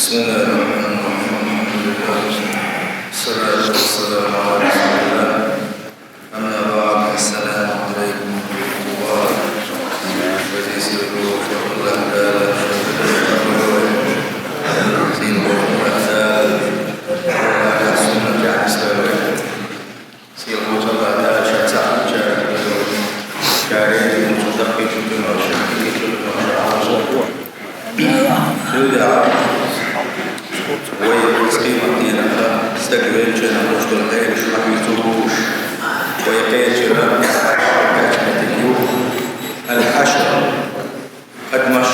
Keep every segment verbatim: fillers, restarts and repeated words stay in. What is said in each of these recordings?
بسم الله الرحمن الرحيم. الحمد لله. الصلاة والسلام على رسول الله. أما بعد. السلام عليكم ورحمة الله. Сийлахьчу АллахӀ Дала ша цхьаъ хӀуьттура, ша ренжа хӀуьттура, даккхийчу дуьнен чу, дикачу дуьнен чу. Цундела вай къематдийнахь стаг веллачу хенахь луш долу хьелаш хьахийцалуш, вай кхечира кхечметтиг ю аль-хьашр. Адамаш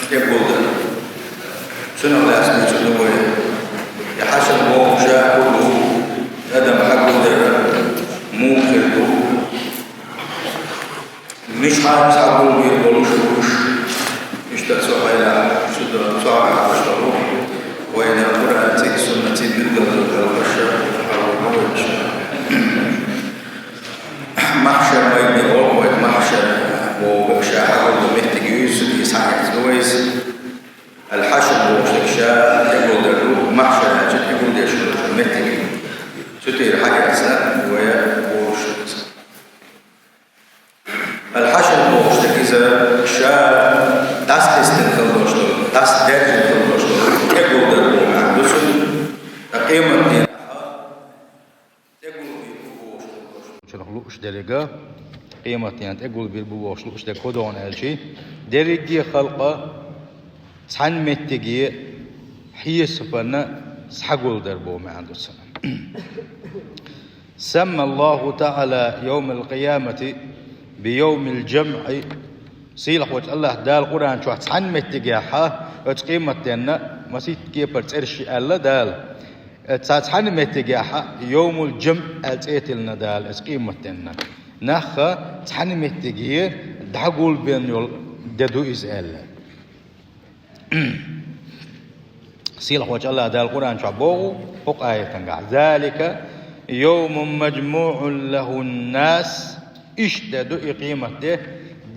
тӀегулдар. Цунах лаьцна мича ду вай? И хьашр бохуш ша хӀун ду? Адам хьагулдар муха хир ду? Мичахь схьагулбийр болуш бу уьш? Иштта цу хьайна, цу ду-, цу хьайна долуш долу. Вайна Къуръан цӀе, суннат цӀе билгал долу хьал аша хьагулбу вай. Махьшар майдане олу вай, махьшар боху ша хьагулбу меттиг ю иза, иза хьаэцна вайца. Аль-хьашр бохуш дерг ша тӀегулдар ду, махьшар аьлча тӀегулдеш долу меттиг. Цу тӀера хьаэцна вай болуш ду иза. Аль-хьашр бохуш дерг иза ша дӀасакхистина хила долуш долу, дӀасадаьржина хила долуш долу, тӀегулдар бохуш ду цунна. Ткъа къематдийнахь тӀегулбийр бу бохуш долу. Чуьнах лууш деррига, къематдийнахь тӀегулбийр бу бохуш лууш дерг хӀун ду аьлча, дерриге халкъ цхьана меттиге хьесапана схьагулдар боху маьӀна ду цуьнан. سمى الله تعالى يوم القيامة بيوم الجمع. Сийлахьчу АллахӀ Дала Къуръан чохь цхьана меттигехь, оцу къематденна, масийтта кепара цӀераш аьлла Дала. Цхьа цхьана меттигехь йовмул-жамъ аьлла цӀе тиллина Дала оцу къематденна. Нах цхьана меттиге дӀагулбен йолу де ду иза аьлла. Сийлахьчу АллахӀ Дала Къуръан чохь боху хӀокху аятангахь: ذلك يوم مجموع له الناس. Иштта де ду и къематде,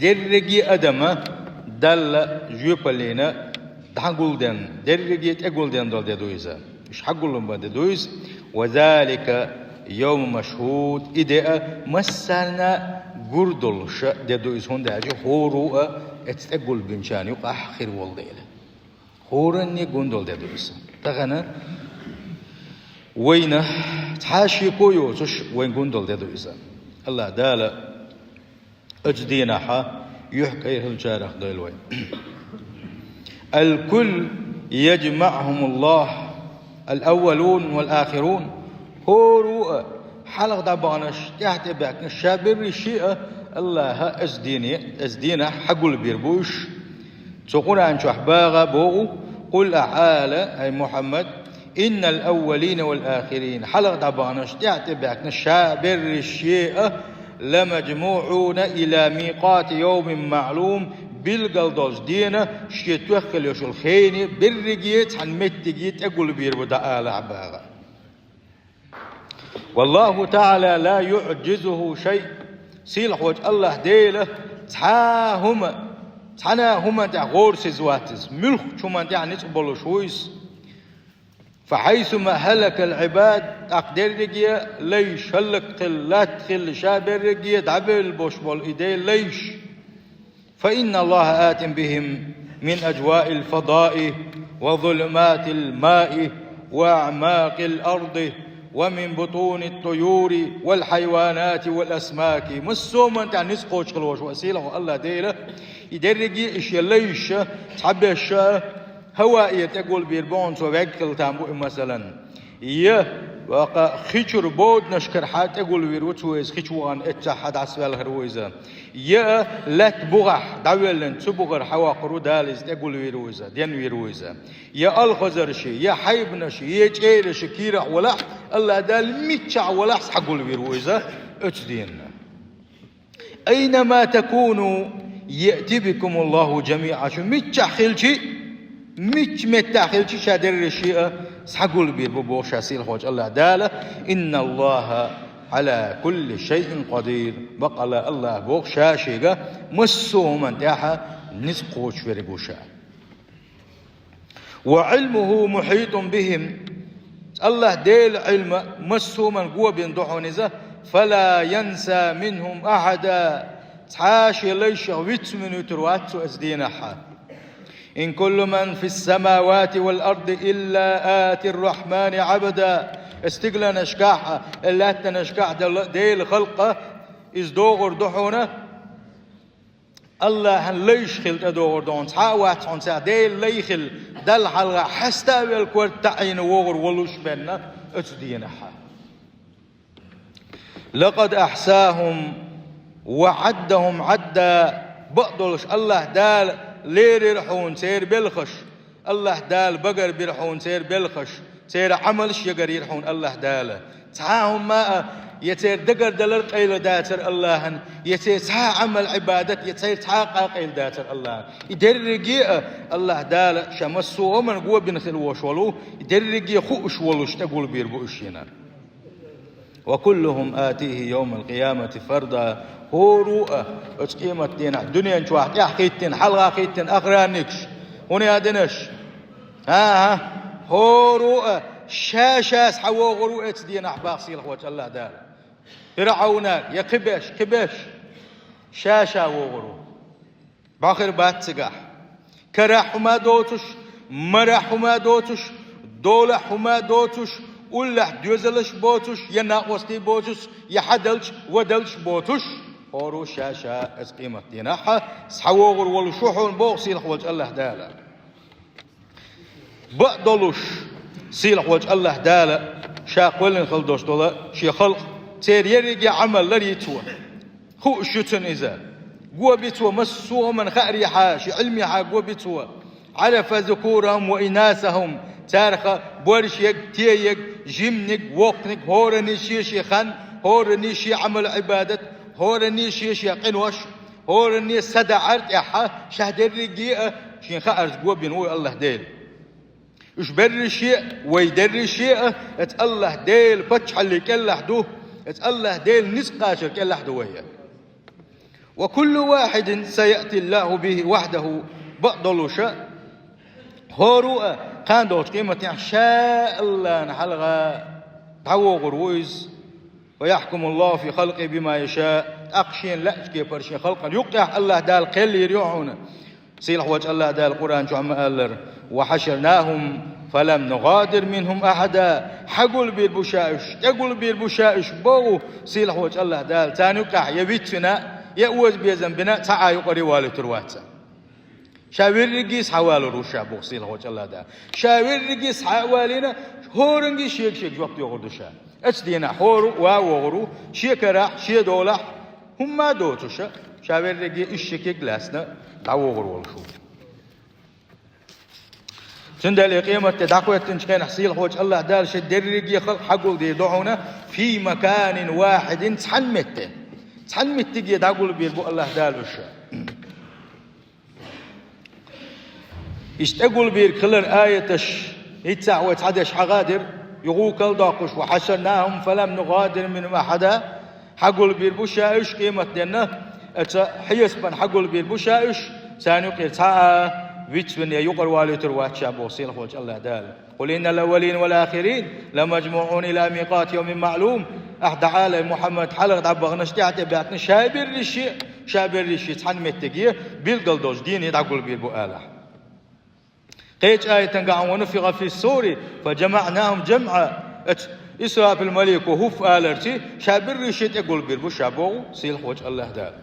дерриге а адама Далла жоьпаллина дӀагулден, дерриге тӀегулден долу де ду иза. Уьш хьагулбан де ду иза. وذلك يوم مشهود. И де а массарна гур долуш де ду иза, хӀунда аьлча хӀора а оцу тӀегулбинчарна юкъахь хир волу дела. ХӀоранна гун долу де ду иза. Тахана вайна цхьа а шеко йоцуш, вайна гун долу де ду иза. АллахӀ Дала оцу дийнахь юьхькӀайн хиллачарах дойла вай. الكل يجمعهم الله، الأولون والآخرون. ХӀора а хьалха дӀабаханарш, тӀаьхьа тӀебаьхкинарш, ша берриш а АллахӀа оцу дийне, оцу дийнахь хьагулбийр бу уьш. Цу Къуръан чохь баха боху: قل, ахьа ала, ай Мухьаммад, إن الأولين والآخرين. Хьалха дӀабаханарш, тӀаьхьа тӀебаьхкинарш, ша берриш а لمجموعون إلى ميقات يوم معلوم. Билгал долчу дена, шен тоьхна хила йолу хене, берриге цхьана меттиге тӀегулбийр бу дӀа алахь баха. والله تعالى لا يعجزه شيء. Сийлахьчу АллахӀ Дела цхьа хӀума, цхьана хӀуманна тӀехь гӀорасиз вац иза, муьлххачу хӀуманна тӀехь ницкъ болуш ву иза. فحيثما هلك العباد, тӀаккха дерриге а лайш, хӀаллакьхилла, латтахилла, ша берриге а дӀабевлла болуш болу и де лайш. فإن الله آت بهم من أجواء الفضاء وظلمات الماء وأعماق الأرض ومن بطون الطيور والحيوانات والأسماك. Массо а хӀуманна тӀехь ницкъ кхочуш хила волуш ву сийлахь АллахӀ Дела. И дерриге а и шен лайш цхьаберш хӀаваэра тӀегулбийр бу хьуна, цо вегга хила там бу и, масалан. Я, ваха, хи чуьра боданашкара хьа тӀегулвийр ву цо иза, хи чу вахана эццахь хьа дӀасаваьлхар ву иза. Я лаьтта бухахь дӀавоьллина, цу бухара хьавоккхур ву Дала иза, тӀегулвийр ву иза, денвийр ву иза. Я алхазарши, я хьайбанаши, я чӀераши кийрахь валахь, АллахӀ Дала миччахь валахь схьагулвийр ву иза оцу дийнахь. أينما تكونوا يأت بكم الله جميعا. Шу миччахь хилчи, мичча меттахь хилчи, ша дерриш а схьагулбийр бу боху ша сийлахьчу АллахӀ Дала. إن الله على كل شيء قدير. Бакъалла АллахӀ боху ша шега массо а хӀуманна тӀехь ницкъ кхочуш верг ву ша. وعلمه محيط بهم. Аллахь Делан Ӏилма массо а хӀуманна го бина ду хьуна иза. فلا ينسى منهم أحدا. Цхьа а шен лайшах вицвина вуьтур вац цо оцу дийнахь. إن كل من في السماوات والأرض إلا آتي الرحمن عبدا. Стигланашкахь а, лаьттанашкахь а долу Делан халкъ, иза догӀур ду хьуна, Аллахьан лайш хилла тӀедогӀур ду хьуна, цхьа а вац хьуна царех Делан лай хилла, Далла хьалха хьаста а велла, корта а Ӏийна вогӀур волуш бен оцу дийнахь. لقد أحصاهم وعدهم عدا. Бакъдолуш Аллахь Дала лерира хьуна церан белхаш. Аллахь Дала багарбира хьуна церан белхаш, церан Ӏамалш ягарйира хьуна Аллахь Дала. Цхьа а хӀума а, я церан дагардалар къайла дацара Аллахьан, я церан цхьа а Ӏамал-Ӏибадат, я церан цхьа а къа къайла дацара Аллахьан. И дерриге а Аллахь Дала ша массо а хӀуманна го бина хилла волуш волу, и дерриге а хууш волуш тӀегулбийр бу уьш шена. وكلهم آتيه يوم القيامة فردا. ХӀора а оцу къематдийнахь дуьнен чохь тӀаьхьахӀиттина, хьалхахӀиттина охранникаш, хӀун яа динарш? ХӀан-хӀа, хӀора а ша-ша схьавогӀур ву оцу дийнахь, боху сийлахь волчу Аллахь Дала. ФирӀавнаг, я кхиберш, кхиберш, ша-ша вогӀур ву. Бахир бац цигахь. Карахь хӀума доцуш, марахь хӀума доцуш, долахь хӀума доцуш, уллехь доьзалш боцуш, я накъостий боцуш, я хьадалча, вадалча боцуш, хӀора ша-ша оцу къематдийнахь схьавогӀур волуш ву хьуна, боху сийлахь волчу Аллахь Дала. Бакъдолуш, сийлахь волчу Аллахь Дала ша кхоьллина хила долуш долу шен халкъ, церан ерриге а Ӏамал ларйи цо. Хууш ю цунна иза. Го би цо массо а хӀуманна хаарехьа, шен Ӏилмехьа го би цо. عرف ذكورهم وإناثهم. Царах боршег, теег, жиманиг, воккханиг, хӀоранний шен-шен хан, хӀоранний шен Ӏамал-Ӏибадат, хӀоранний шен-шен къинош, хӀоранний са даӀар тӀехь, ша дерриге а шен хаарца го бина ву Аллахь Дела. Уьш берриш а, вай дерриш а, оцу Аллахь Делан паччахьаллин кӀелахь ду, оцу Аллахь Делан ницкъ кхачар кӀелахь ду вай. وكل واحد سيأتي الله به وحده. Бакъдолуш а, хӀора а кхана долчу къематехь ша Аллахьна хьалха дӀавогӀур ву иза. ويحكم الله في خلقه بما يشاء. ТӀаккха шена лаьачу кепара шен халкъана юккъехь Аллахь Дала кхел йийр ю хьуна. Сийлахь волчу Аллахь Дала Къуръан чохь ма-аллара: وحشرناهم فلم نغادر منهم أحدا. Хьагулбийр бу ша уьш, тӀегулбийр бу ша уьш, боху сийлахь волчу Аллахь Дала. Царна юккъехь я вицвина, я озабезам бина, цхьа а юкъара валийтур вац. Ша верриге а схьавалур ву ша, боху сийлахь волчу Аллахь Дала. Ша верриге а схьа а валийна, хӀоранге шега-шега жоп доьхур ду ша. Оцу дийнахь хӀора а ван вогӀур ву, шен карахь, шен долахь, хӀумма а доцуш, ша верриге а ишшикиг лаьцна дӀавогӀур волуш ву. Цундела и къематде дӀахӀоьттинчу хенахь сийлахь волчу Аллахь Дала шен дерриге а халкъ хьагулдийр ду хьуна, في مكان واحد, цхьана метте. Цхьана меттиге дӀагулбийр бу Аллахь Дала уьш. Иштта тӀегулбийриг хилар аяташ, хӀинццехь вай цхьа деш хьагӀа а дира, юха вукал доккхуш: وحشرناهم فلم نغادر منهم أحدا. Хьагулбийр бу ша уьш къематденна, оцу хьесапана хьагулбийр бу ша уьш, царна юкъера цхьа а вицвина я юкъара валийтур вац ша, боху сийлахь волчу Аллахь Дала. قل إن الأولين والآخرين لمجموعون إلى ميقات يوم معلوم. Ахь дӀаала, Мухьаммад, хьалха дӀабаханаш, тӀаьхьа тӀебаьхкинарш, ша берриш а, ша берриш а цхьана меттиге, билггал долчу дийне дӀагулбийр бу алахь. Кхечу аятан гахь: ونفخ في الصور فجمعناهم جمعا. Оцу Исрафил малико хӀуф аларца, ша берриш а тӀегулбийр бу ша, боху сийлахь волчу Аллахь Дала.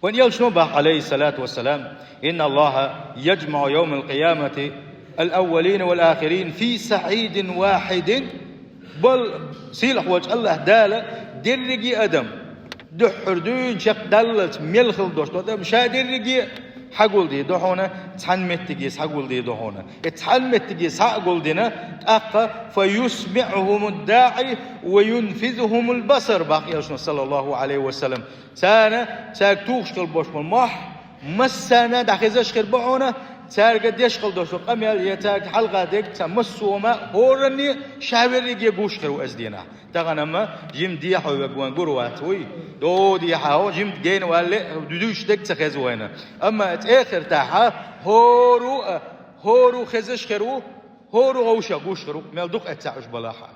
Вайн элчано боху, عليه الصلاة والسلام: إن الله يجمع يوم القيامة الأولين والآخرين في صعيد واحد. Бал, сийлахь волчу Аллахь Дала дерриге а адам, дуьххьара дуьйна чекхдаллалц мел хила долуш долу адам, ша дерриге а хьагулдийр ду хьуна, цхьана меттиге схьагулдийр ду хьуна. И цхьана меттиге схьа а гулдина, тӀаккха: فيسمعهم الداعي وينفذهم البصر, боху элчано, صلى الله عليه وسلم. Царна, цаьрга тухуш хила болуш болу мохь массарна а дӀахезаш хир бу хьуна, цаьрга деш хила долуш долу къамел я цаьрга хьалха дерг цхьа массо а хӀоранна а ша верриге гуш хир ву оцу дийнахь. Тахана-м жима дехьа вега вайн гур вац вуй. До дехьа хьо жима гена валле а дуьйцуш дерг ца хеза вайна. Амма цӀе а хир тахьа, хӀора а, хӀора а хезаш хир ву, хӀора а вовшах гуш хир ву, мел дукха эццахь уьш балахь а.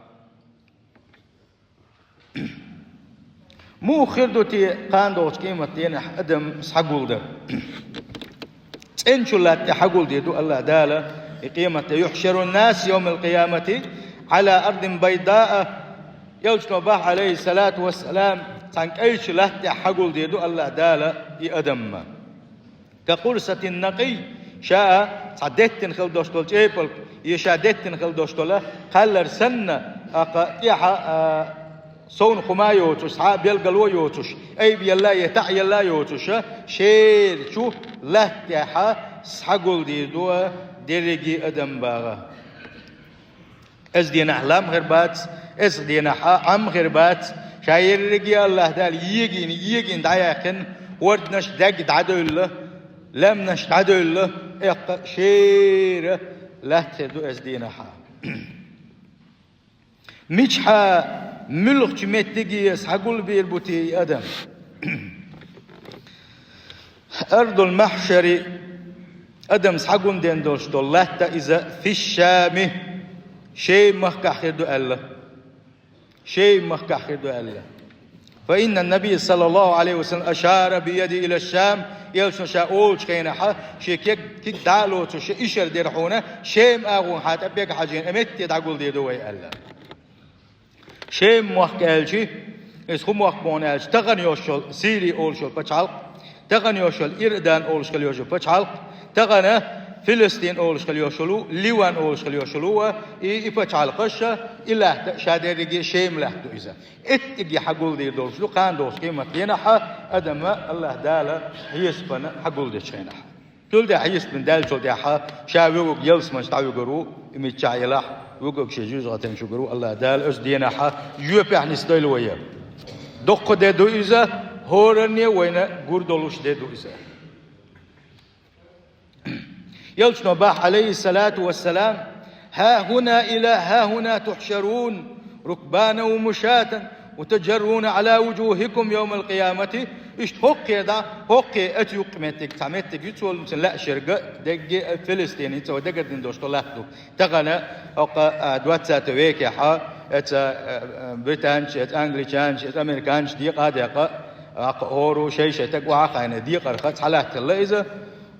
Муха хир ду те кхана долчу къематан дийнахь адам схьагулдар? ЦӀеначу латта тӀе хьагулдийр ду Аллах Дала и къематде: «يحشر الناس يوم القيامة على أرض بيضاء». Элчано баха, алейхиссалату вассалам, цхьана кӀайчу латта тӀе хьагулдийр ду Аллах Дала и адам. «كقرصة النقي», ша цхьа деттина хила долуш долу чӀепалг, я ша деттина хила долуш долу кхаллар санна, аккха тӀехьа, а, совна хӀума йоцуш, цхьа а билгало йоцуш, айб елла я таӀ елла йоцуш, шерачу латта тӀехьа схьагулдийр ду дерриге адам баха. Эс дийнахь лам хир бац, эс дийнахь Ӏам хир бац, ша ерриге Аллах Дала егийна, егийна дӀаяьккхина, хӀорданаш даг дӀадевлла, лаьмнаш дӀадевлла, эккха шера латта хир ду эс дийнахь. Мичахьа, муьлхачу меттиге схьагулбийр бу те и адам? Ардул махьшари, адам схьагулдина долуш долу латта иза, фи Шами, Шем махкахь хир ду аьлла. Шем махкахь хир ду аьлла. Фа инна набий саллаллаху алейхи ва саллям ашара би яди ила Шам, элчано ша олучу хенахьа, шен кег, киг дӀа а лоцуш, ишар дира хьуна, Шем агӀонхьа тӀе бега хьажийна, метте дӀагулдийр ду вай аьлла. Шем мохк аьлчи, иза хӀун мохк боху аьлча, тахана йолуш йолу Сири олуш йолу пачхьалкх, тахана йолуш йолу Ирдан олуш хила йолу пачхьалкх, тахана Филистин олуш хила йолуш йолу, Ливан олуш хила йолуш йолу, и, и пачхьалкхаш, и латта ша дерриге Шем латта ду иза. Эттиге хьагулдийр долуш ду, кхана долуш къемат дийнахьа, адама Аллах Дала хьесапана хьагулдечу хенахь. Цул тӀаьхьа хьесапана даьллачул тӀаьхьа ша вуьгург ялсаманчу дӀавуьгур ву, и миччахь елахь, вуьгург шен жуьжгӀатанчу вуьгур ву, Аллах Дала оцу дийнахьа жоьпехь нисдойла вай. Доккха де ду иза, хӀоранне а вайна гур долуш де ду иза. Элчано баха, алейхиссалату вассалам: «Хьа хӀуна ила хьа хӀуна тухьшарун, рукбана ва мушатан, ва таджарруна ала вуджухикум йовмал къиямати». Иштта хӀокхе дӀа, хӀокхе оцу юккъе меттиг, цхьа меттиг ю цо луьйцина лаьа шерга, дегге а Филистиница вай дагардина долуш долу латта ду. Тахана, хӀокху, а, двадцатый векехьа, эца, а, а, британча, эца англичанча, эца американча декъа а декъа, а, хӀора шай-шай таг охьа а хайна, декъарха цхьа латта хилла иза,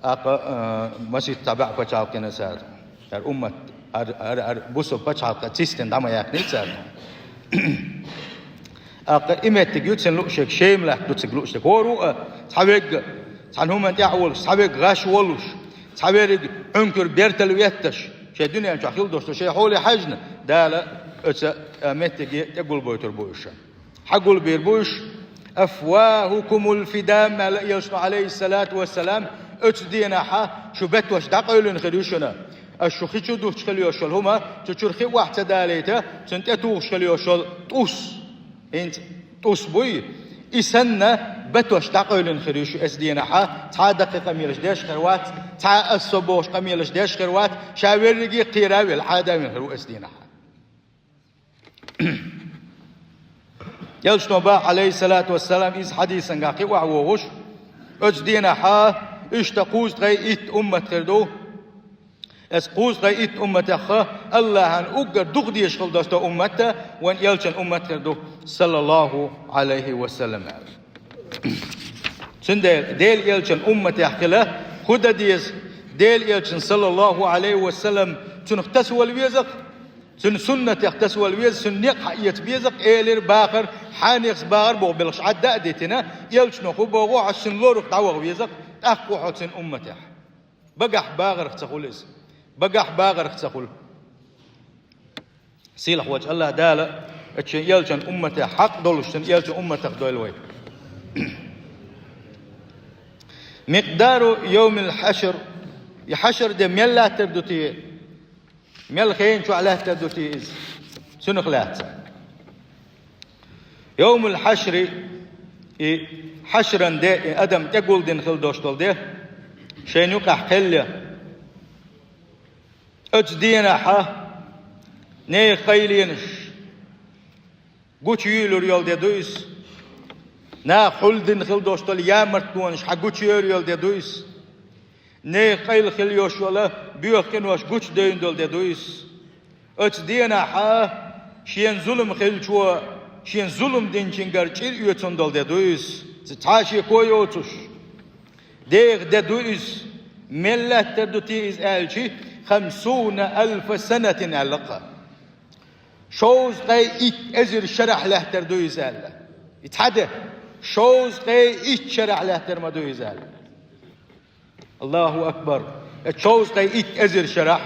а, а, масийтта цхьа баьӀ пачхьалкхина саьрда. Яр уммат, ар, ар, ар, бусу пачхьалкха цистина дӀа ма яьккхина цаьрна. Аккха и меттиг ю цуьнан луъушерг, Шем латта ду цига луъушерг. ХӀора а, цхьа верг, цхьана хӀуманна тӀехь а волуш, цхьа верг гӀаш волуш, цхьа верг Ӏункур бертал ветташ, шайн дуьнен чохь хила долуш, шайн хьоле хьаьжна, Дала оцу, а, меттиге тӀегулбойтур бу уьш. Хьагулбийр бу уьш. «Афвахукумул фидам», аьлла элчано, алейхиссалату вассалам, оцу дийнахьа шу бетош дӀакъевлина хир ю шуна. Аш шу хи чу дуттуш хила йолуш йолу хӀума, цу чуьра хи охьа ца далийта, цунна тӀетухуш хила йолуш йолу тӀус. ХӀинца тӀус буй, и санна, бетош дӀакъевлина хир ю шу оцу дийнахьа, цхьа а даккхий къамелаш деш хир вац, цхьа а ас со бохуш къамелаш деш хир вац, ша верриге а кхера а велла, хьада а вина хир ву оцу дийнахьа. Элчано баха, алейхиссалату вассалам, иза хьадисангахь кхин охьавогӀуш, оцу дийнахьа иштта кхузткъе итт уммат хир ду. Эс кхузткъе итт умматехха Аллахьан уггар дукха дезаш хила долуш долу уммат а вайн элчан уммат хир ду, саллаллаху алейхи ва саллам, аьлла. Цундела Делан элчан умматехь хила хӀун дан деза? Делан элчан, саллаллаху алейхи ва саллам, цунах тасавала веза-кх, цуьнан суннатех тасавала веза, цуьнан некъ хьаэца беза-кх, элира, бахара, хьанехс бахара боху белхаш Ӏадда а дитина, элчано хӀун боху, хьо цуьнан лорах дӀаваха веза-кх, тӀаккха ву хьо цуьнан умматехь. Багахь багӀарх ца хуьлу иза. Багахь багӀарх ца хуьлу. Сийлахь волчу Аллах Дала оцу шен элчан умматех хьакъ долуш, шен элчан умматах дойла вай. Микъдару йовмил хьашр. И хьашр де мел лаьттар ду те? Мел хенан чохь лаьттар ду те иза? Цунах лаьцна. Йовмул хьашри, и хьашран де, и адам тӀегулдина хила долуш долу де, шайна юкъахь кхел я. Оцу денахьа нехан къайленаш гучуйуьйлур йолу де ду иза. Наха хьулдина хила долуш долу ямартонаш хьан гучуйойр йолу де ду иза. Нехан къайла хила йолуш йолу боьха къинош гучудевна долу де ду иза. Оцу денахьа шена зулам хиллачо шена зулам динчуьнгара чӀир оьцун долу де ду иза. Цхьа а шеко йоцуш, деха де ду иза. Мел лаьттар ду те иза аьлча, хамсуна алфа санатин аьлла-кх. Шовзткъе итт эзар шарахь лаьттар ду иза аьлла. И цхьа де, шовзткъе итт шарахь лаьттар ма ду иза аьлла. Аллаху акбар! Э, шовзткъе итт эзар шарахь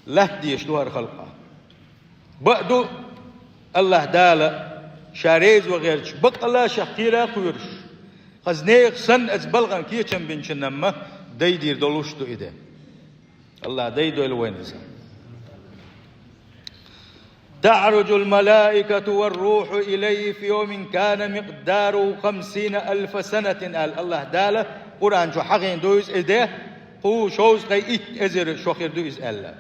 латта дезаш ду хӀара халкъ. Бакъ ду, Аллаха Дала Ша реза ван гӀерташ, баккъалла Шех кхера а кхоьруш, хаза нехан санна оцу балхана кечам бинчунна-м дайдийр долуш ду и де. Аллаха дайдойла вайна иза. «تعرج الملائكة والروح إليه في يوم كان مقداره خمسين ألف سنة», аьлла Аллаха Дала Къуръан чу хьахийна ду иза и де, кху шовзткъе итт эзар шо хир ду иза аьлла.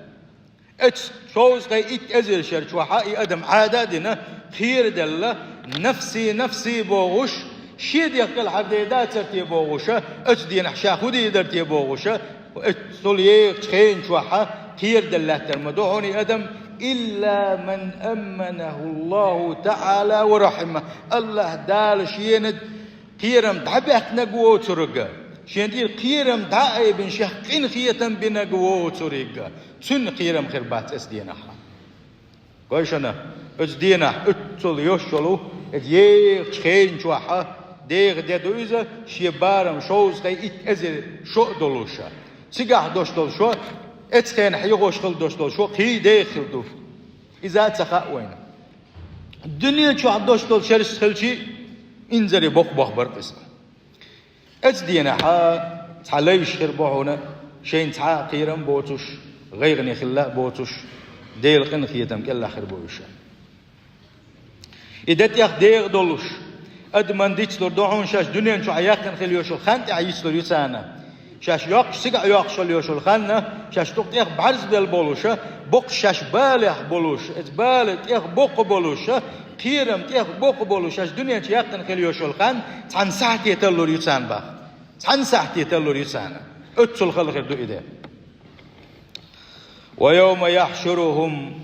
Оцу шовзткъе итт эзар шар чохьа и адам Ӏада а дина, кхераделла, нафси, нафси бохуш, шен дегӀ кӀел хьардер дацара те бохуша, оцу денахь ша хӀун дийр дара те бохуша, оццул ехачу хенан чохьа кхераделла лаьттар ма ду хьуна и адам, «إلا من أمنه الله تعالى ورحمه». Аллаха Дала шена кхерам дӀабаьхкинарг воцург, шен тӀера кхерам дӀа а айбина, шех къинхетам бинарг воцург, цуьнан кхерам хир бац оцу денахь. Гой шуна, оцу денахь оццул йош йолу, оцу ехачу хенан чохьа деха де ду иза, шен барам шовзткъе итт эзар шо а долуша. Цигахь дош долу шо, оцу хенахь йохош хила дош долу шо кхин а деха хила ду. Иза а ца хаьа вайна. Дуьне чохь дош долу шераш хилчий, инзаре боккха бохбар-кх иза. Оцу денахьа цхьа лайш хир бу хьуна, шайна цхьа а кхерам боцуш, гӀайгӀане хилла а боцуш, Делан къинхетам кӀелахь хир бу уьш. И де тӀех дегӀ долуш, адаман дицлур ду хьуна шаьш дуьнен чохь яьккхина хила йош йолу хан тӀехь йицлур ю царна. Шаьш йоккхуш цигахь йоккхуш хила йош йолу хан, шаьш тӀу тӀех бӀаьрзбелла болуша, боккхуш шаьш балех болуш, иза бала тӀех боккха болуша, кхерам тӀех боккха болуш, шаьш дуьнен чу яьккхина хила йош йолу хан, цхьана сахьте таллур ю царна бах. Цхьана сахьте таллур ю царна. Оццул хала хир ду и де. «ويوم يحشرهم»,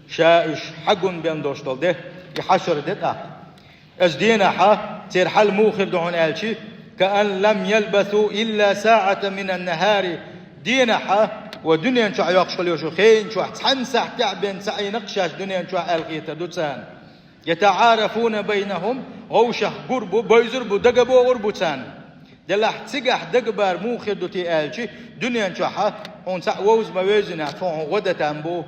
ша уьш хьагун бен долуш долу де, и хьашар де тӀаккха. Оцу денахьа церан хьал муха хир ду хьуна аьлчи, «كأن لم يلبثوا إلا ساعة من النهار». Денахьа ва дуьнен чохь йоккхуш хила йош йолу хенан чохь цхьана сахьтехь бен ца Ӏийна-кх шаьш дуьнен чохь аьлла хетар ду царна. «يتعارفون بينهم», гӀовшах гур бу, бевзар бу, дагабогӀур бу царна. Делахь цигахь дагабар муха хир ду те аьлчи, дуьнен чохьа хьуна цхьаъ вовза ма вевзинехь, цо хьуна гӀо дан там бу.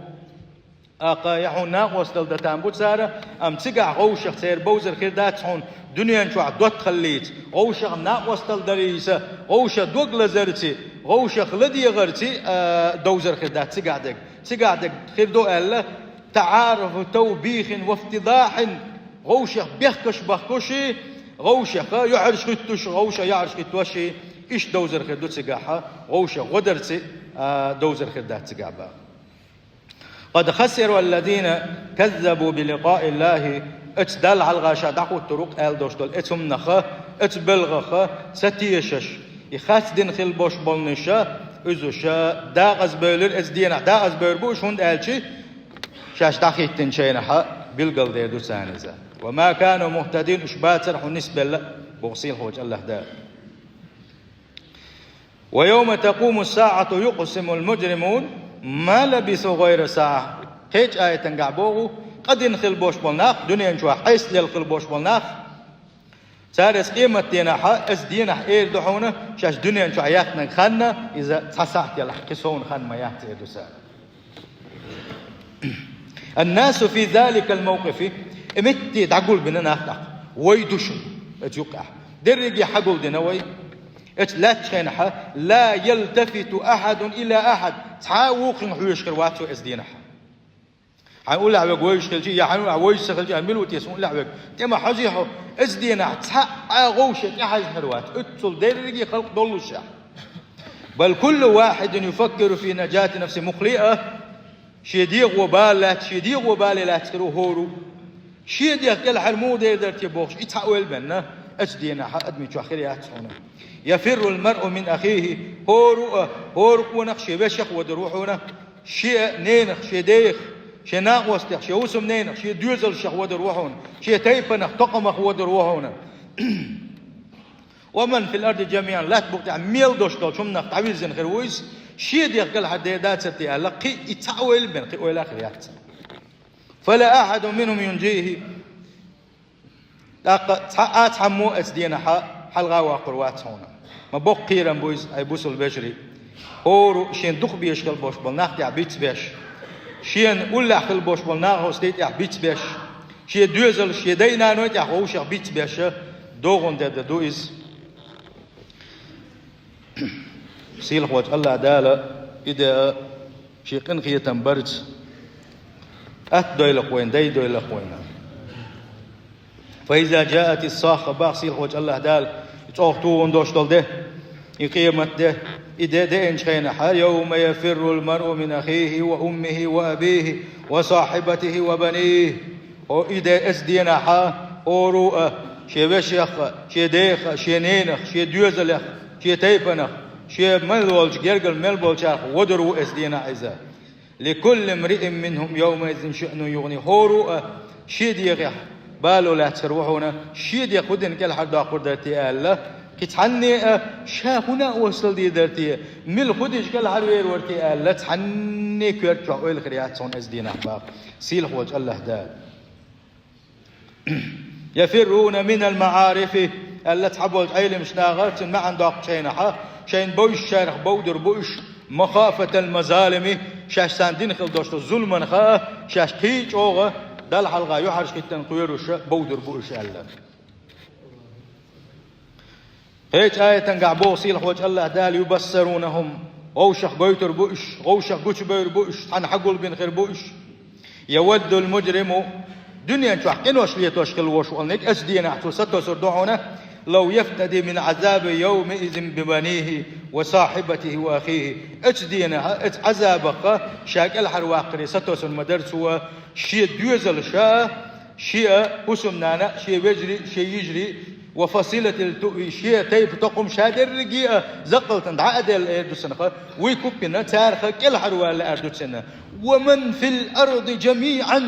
ТӀаккха я хьуна накъосталла дан там бу цара, амма цигахь гӀовшах церан бовзар хир дац хьуна дуьнен чохь доттагӀаллица, гӀовшах накъосталла дарийса, гӀовшах дог лазарци, гӀовшах ладегӀарци, а, довзар хир дац цигахь дерг. Цигахь дерг хир ду аьлла, «تعارف توبيخ وافتضاح», гӀовшах бехкаш бахкуши, гӀовшах юьхьӀаьржа хӀуьттуш, гӀовшах юьхьӀаьржа хӀуьттуши, иштта довзар хир ду цигахьа, гӀовшах гӀо дарци, а, довзар хир дац цигахь бах. «قد خسر الذين كذبوا بلقاء الله», оцу Далла хьалха ша дӀахӀуттур ву-кх аьлла долуш долу оцу хӀуманаха, оцу белхаха ца тешаш, и харцдина хила бош болнуша, уьзуша дакъазбевлира, оцу денахь дакъазбевр бу уьш, хӀунда аьлчи шаьш дӀахӀиттина шайнахьа билгалдер ду царна иза. «وما كانوا مهتدين», уьш бацара хьуна нисбелла, боху сийлахьчу Аллаха Дала. «ويوم تقوم الساعة يقسم المجرمون ما لبثوا غير ساعة». Кхечу аятангахь боху, къа дина хила бош болу нах, дуьнен чохь хьестлел хила бош болу нах, цара иза къематденахьа, иза денахь эр ду хьуна, шаьш дуьнен чохь яьккхинарг ханна, иза цхьа сахьт ялахь, кхин совна хан ма яц, эр ду цара. «الناس في ذلك الموقف», и метте дӀагулбина нах тӀаккха. Вай ду шуна, оцу юккъехь. Дерриге хьагулдина вай. Оцу лаьттачу хенахьа, «لا يلتفت أحد إلى أحد». Цхьа а вукхунга хьоьжуш хир вац вай оцу денахьа. Хьайн уллехь верг вевзаш хилчи, я хьайн уллехь вевзаш ца хилчи, хьайн мила ву те сан уллехь верг? ТӀе ма хьажий хьо, оцу денахь цхьа а гӀовша тӀехьаьжна хир вац. Оццул дерриге халкъ доллушехь. «بل كل واحد يفكر في نجاة نفسه», муха ле а, Шен дегӀо бала лаьцна, шен дегӀо бале лаьцна хир ву хӀора а. Шен дегӀ кӀелхьара муха дер дара те бохуш, и цхьа ойла бенна, оцу дийнахьа адамийн чохь хир яц хьуна. يفر المرء من أخيه, хӀора а, хӀора къонах шен вешех вадар ву хьуна, шен ненах, шен дех, шен накъостех, шен хӀусамненах, шен доьзалшех вадар ву хьуна, шен тайпанах, токхамах вадар ву хьуна. ومن في الأرض جميعا, латта букъа тӀехь мел долуш долчу хӀуманах дӀавирзина хир ву иза, шен дегӀ кӀелхьара дер дацара те аьлла, кхин а и цхьа ойла бен, кхин ойла а хир яц. فلا أحد منهم ينجيه. ТӀаккха цхьа а цхьаммо оцу дийнахьа хьалха а воккхур вац хьуна. Ма боккха кхерам бу иза, ай бусалба вежарий. ХӀора а шен дукха безаш хила болуш болу нах тӀехь биц беш, шена уллехь хила болуш болу нахостий тӀехь биц беш, шен доьзалш, шен дай-наной тӀехь вовшах биц беш, догӀун де ду иза. Сийлахьволчу АллахӀ Дала и де а шен къинхетам барца атта дойлакх вайна, дай дойлакх вайна. فإذا جاءت الصاخة, бах сийлахьволчу АллахӀ Дала, и чӀогӀа тухун долуш долу де, и къемат де, и де деанчу хенахь, يوم يفر المرء من أخيه وأمه وأبيه وصاحبته وبنيه. О, и де, оцу дийнахьа хӀора а шен вешех а, шен дех а, шен ненах, шен доьзалех, шен тайпанах, шен мел волчу гергара мел болчарах вадар ву оцу дийнахь иза. لكل امرئ منهم يومئذ شأن يغنيه. ХӀора а шен дегӀех бало лаьцна хир ву хьуна, шен дегӀ хӀун дина кӀелхьардоккхур дара те аьлла, кхин цхьанне а ша хӀун а осал дийр дара те, мила хӀун дича кӀелхьарвер вара те аьлла, цхьанне коьрта чохь ойла хир яц хьуна оцу дийнахь, бах сийлахьволчу АллахӀ Дала. يفرون من المعارف, аьлла цхьаболчу Ӏеламчу наха, цуьнан маьӀна доккхучу хенахьа, шайна бовзучарах бовдур бу уьш, مخافة المظالم, шаьш царна дина хила долуш долу зуламан хаа, шаьш кхин а чӀогӀа Далла хьалха юьхьӀаьржа хӀиттина кхоьруш бовдур бу уьш аьлла. Кхечу аятангахь боху сийлахьволчу АллахӀ Дала: يبصرونهم, гӀовшах гойтур бу уьш, гӀовшах гучубевр бу уьш, цхьаьна хьагулбина хир бу уьш. يود المجرم, дуьнен чохь къинош летош хила волуш волниг оцу дийнахь цо сатосур ду хьуна, لو يفتدي من عذاب يومئذ ببنيه وصاحبته وأخيه. Оцу дийнахь, оцу Ӏазабах ша кӀелхьарваккхаре сатосур ма дара цо, шен доьзалш а, шен а хӀусамнана а, шен вежарий а, шен йижарий а, وفصيلته التي تؤويه, шен тайпа-токхам, ша дерриге а закъалтана дӀа а делла эр ду цунах, вуй куппина, царах кӀелхьарвала лаар ду цунна. ومن في الأرض جميعا,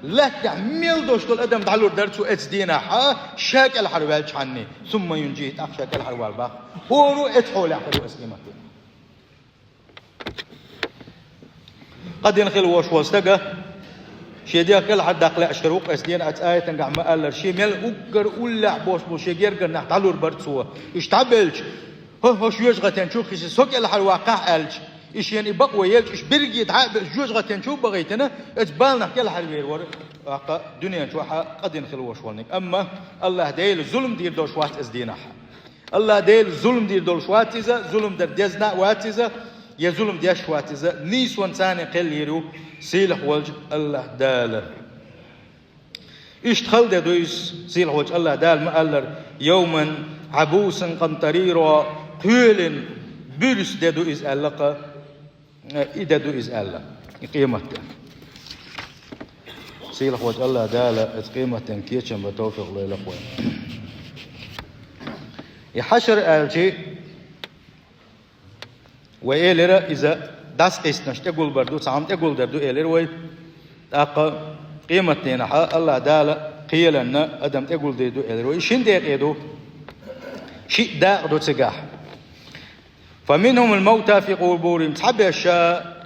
лаьттахь мел долуш долу адам дӀалур дара цо оцу дийнахь, ша кӀелхьарваьлчхьанний, ثم ينجيه, тӀаккха ша кӀелхьарвала бах. ХӀора а оцу хьолехь хир ву оцу къематдийнахь. Къадина хила волуш волу стага шен дегӀ кӀелхьардаккха лаьаш хир ву-кх оцу дийнахь, оцу аятангахь ма-аллара, шен мел уггар уллехь болуш болу шен гергара нах дӀалур бара цо. Уьш дӀабелча, хӀо, хӀо жоьжахатин чу хиса, со кӀелхьарваккхахь аьлча, и шена и бакъо елча, уьш берриге дӀа а беъча, жоьжахатин чу а бахийтина, оцу баланах кӀелхьарвер вара, тӀаккха дуьнен чохь а къадина хила волуш волниг. Амма АллахӀ Дела зулам дийр долуш вац оцу дийнахь. АллахӀ Дела зулам дийр долуш вац иза, зулам дар дезна а вац иза, я зулам деш вац иза, нийсонца кхел йийр ю сийлахь волчу АллахӀ Дала. Иштта хала де ду иза, сийлахь волчу АллахӀ Дала ма-аллара: يوما عبوسا قمطريرا, кхоьлина буьрса де ду иза аьлла-кх. Э, и де ду иза аьлла, и къематде. Сийлахь волчу АллахӀ Дала оцу къематден кечам бан товфикъ лойла-кх вайна. И хьашар аьлчи, вай элира, иза дӀасакъиснарш тӀегулбар ду, цхьа хӀума тӀегулдар ду элира вай. ТӀаккха къематдийнахьа АллахӀ Дала кхеланна адам тӀегулдийр ду элира вай. И шина декъе ду, шиъ дакъа ду цигахь. فمنهم الموتى في قبورهم, цхьаберш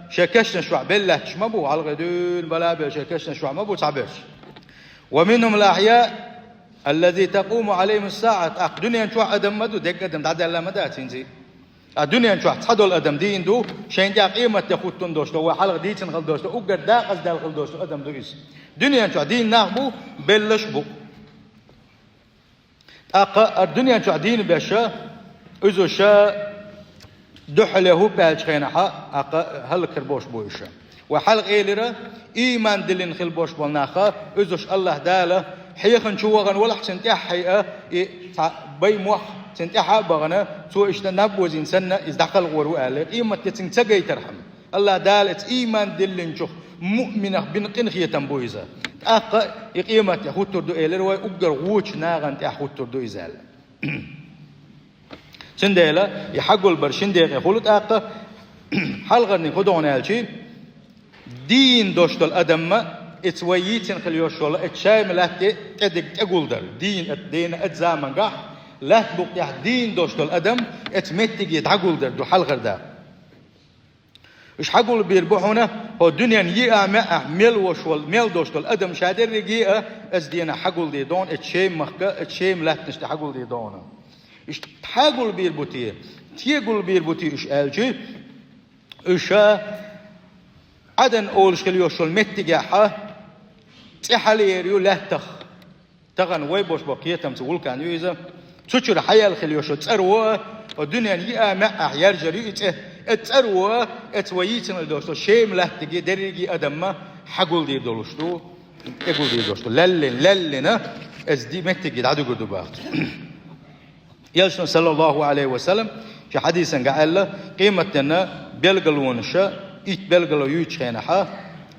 шайн кешнаш чохь белла лаьтташ ма бу, хьалхе дуьйна бала а белла шайн кешнаш чохь ма бу цхьаберш. ومنهم الأحياء الذي تقوم عليهم الساعة, тӀаккха дуьнен чохь адам ма ду, дерриг адам дӀадаьлла ма дац хӀинца. Ткъа дуьнен чохь цхьадолу адам дийна ду, шайна тӀехь къематде хӀуттун долуш ду, вай хьалха дийцина хила долуш ду, уггар декъаза даьлла хила долуш ду адам ду иза. Дуьнен чохь дийна нах бу, беллаш а бу. ТӀаккха хӀара дуьнен чохь дийна берш, иза ша дуьхьале хӀу баьлча хенахьа, тӀаккха хӀаллакьхир болуш бу уьш. Вай хьалха элира, ийман диллина хила болуш болу нах, иза ша АллахӀ Дала хьехана чу вахана валахь, цуьнан тӀаьхьа хьайа, и цхьа бай мох цуьнан тӀаьхьа а бахана, цо иштта наб бозийна санна, иза дӀакхалхор ву аьлла, къематде цуьнга ца гайтархьама. АллахӀ Дала оцу ийман диллинчух муъминах бина къинхетам бу иза. ТӀаккха и къематде хӀуттур ду, элира вай, уггар вочу нахана тӀехь хӀуттур ду иза аьлла. Цундела и хьагулбар шин декъе хуьлу тӀаккха, хьалхарниг хӀун ду хьуна аьлчи, дийна долуш долу адамма, эца вай йийцина хила йолуш йолу, эца шайма латте тӀедиг тӀегулдар. Дийна, эца дийна, эца замангахь, лаьтта букъ тӀехь дийна долуш долу адам, эца меттиге дӀагулдар ду хьалхар дакъа. Уьш хьагулбийр бу хьуна, хӀо дуьнен йиъа-маьӀа мел вош волу, мел долуш долу адам ша дерриге а, эца дийнахь хьагулдийр ду хьуна, эца шайма махка, эца шайма латтанаш тӀе хьагулдийр ду хьуна. Уьш хьагулбийр бу те, те гулбийр бу те уьш аьлчи, уьш Ӏадан олуш хила йолуш йолу меттигехь цӀе хьалаер ю лаьттах. Тахана вай бош бо кхетамца вулкан ю иза. Цу чуьра хьаяьлла хила йолуш йолу цӀаро, хӀо дуьнен йиъа-маьӀахь яржар ю и цӀе. Эца цӀаро, эца вай йийцина хила йолуш йолу шайма латтиге дерриге а адамма хьагулдийр долуш ду, тӀегулдийр долуш ду. Лаьллина, лаьллина, эца ди-, меттиге дӀадуьгур ду боху. Элчано, саллаллаху Ӏалайхи ва саллам, шен хьадисангахь аьлла, къематденна белгалонаша, итт белгало юьйцучу хенахьа,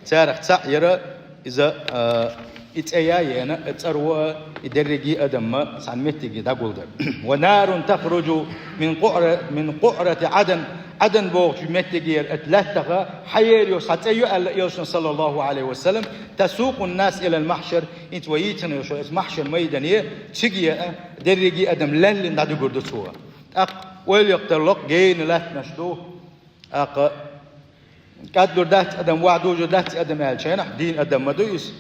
царах цхьаъ яра иза, а, и цӀе а еана, и цӀаро а, и дерриге а адамма цхьана меттиге дӀагулдар. «Ва нарун тахруджу мин къуъра-, мин къуърати Ӏадан», Ӏадан бохучу меттигера, эца лаьттаха хьаер йолу цхьа цӀе ю аьлла Элчано, саллаллаху Ӏалайхи ва саллам, «тасукъун нас илал махьшар», эца вай йийцина йолуш йолу эца махьшар майдане, цига а, дерриге а адам лаьллина дӀадуьгур ду цо. ТӀаккха ойла йоккхур ло-кх, гена латтанаш ду. ТӀаккха кӀаддур дац адам, вахь дужур дац адам аьллачу хенахь, дийна адам ма ду иза.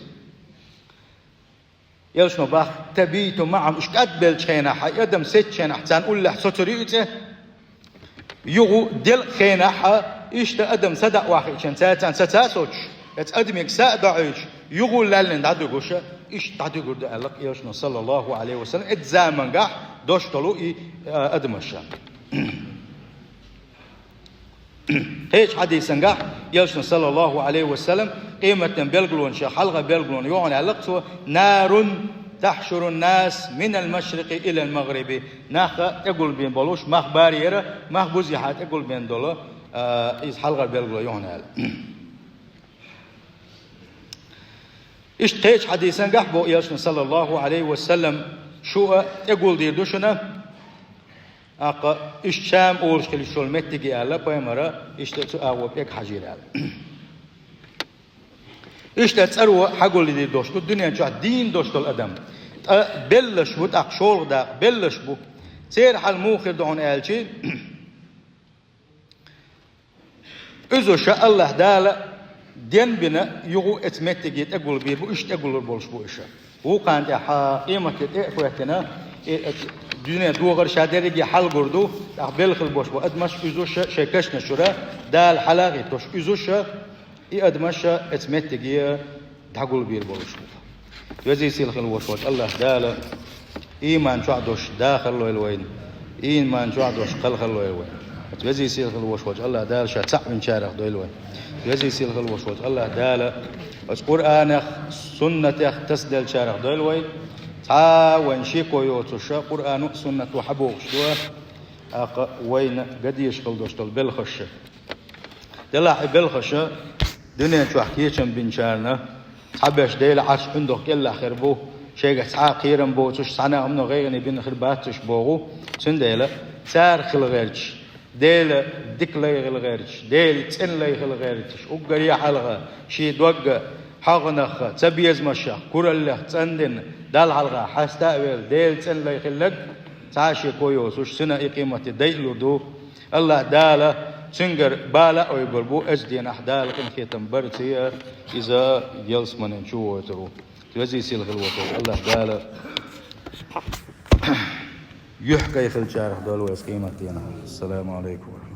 Элчано боху: «Табиту маӀахум», уьш кӀадбеллачу хенахь, хьан адам сецчу хенахь, царна уллехь соцур ю и цӀе. Юха делкъа хенахь, иштта адам садаӀа вахийтина, цаьрца цаца а соцуш, эца адамега са а доӀуьйтуш, юха лаьллина дӀадуьгуша, иштта дӀадуьгур ду аьлла-кх Элчано, саллаллаху Ӏалайхи ва саллам, эца замангахь дош долу и, а, адамаша. Кхечу хьадисангахь Элчано, саллаллаху Ӏалайхи ва саллам, къематден белгалонех хьалха белгалонаш ю хьуна аьлла-кх цо: «Нарун тахьшурун нас минал машрикъи илал магъриби». Нах тӀегулбина болуш, мах барера, мах бузехьа тӀегулбина долу, а, иза хьалхара белгало ю хьуна аьлла. Иштта кхечу хьадисангахь боху Элчано, саллаллаху Ӏалайхи ва саллам, шу а тӀегулдийр ду шуна, тӀаккха иштта Шам олуш хила йиш йолу меттиге аьлла пайхамара, иштта цу агӀо пӀелг хьажийра аьлла. Иштта цӀаро хьагулдийр долуш ду дуьнен чохь дийна долуш долу адам. Ткъа беллаш бу, тӀаккха шолгӀа дакъа беллаш бу. Церан хьал муха хир ду хьуна аьлчи, уьзуша АллахӀ Дала денбина юха эца меттиге тӀегулбийр бу, иштта тӀегулур болуш бу иша. Вукхана тӀехь къематде тӀе а хӀоьттина, и, э, дуьне догӀар ша дерриге хьалагур ду, тӀаккха белла хила болуш бу адамаш, уьзуша шайн кешнаш чуьра Дала хьала а хӀиттош, уьзуша и адамаша эца меттиге дӀагулбийр болуш бу. Везий сийлахь хила волуш волчу АллахӀ Дала ийман чохь долуш дахар лойла вайна. Ийман чохь долуш кхалхар лойла вайна. Везий сийлахь хила волуш волчу АллахӀ Дала ша цхьаъ винчарах дойла вай. Везий сийлахь хила волуш волчу АллахӀ Дала оцу Къуръанах, суннатех тасаделлачарах дойла вай. Цхьа а вайна шеко йоцуша Къуръано а, суннато а хьабохуш ду, тӀаккха вайна ган дезаш хила долуш долу белхаша. Делахь и белхаша дуьнен чохь кечам бинчарна, цхьаберш Делан Ӏарш ӀиндагӀа кӀелахь хир бу, шайгахь цхьа а кхерам боцуш, цхьана а хӀумано гӀайгӀане бина хир бац уьш боху, цундела цара хила гӀерташ, Делан дика лай хила гӀерташ, Делан цӀена лай хила гӀерташ, уггаре хьалха шен догга, хьагӀанах, цабезамашах, кураллех цӀандина, Далла хьалха хьаста а велла, Делан цӀена лай хилларг цхьа а шеко йоцуш, цуьнан и къематде дайалур ду. АллахӀ Дала цуьнгара бала а ойбур бу, эцу дийнахь Дала къинхетам барца а иза ялсаманин чу войтур ву. Везий сийлахь хила волуш волчу АллахӀ Дала юьхь кхайкхинчарах дойла вай оцу къематдийнахь. Ассаламу Ӏалайкум.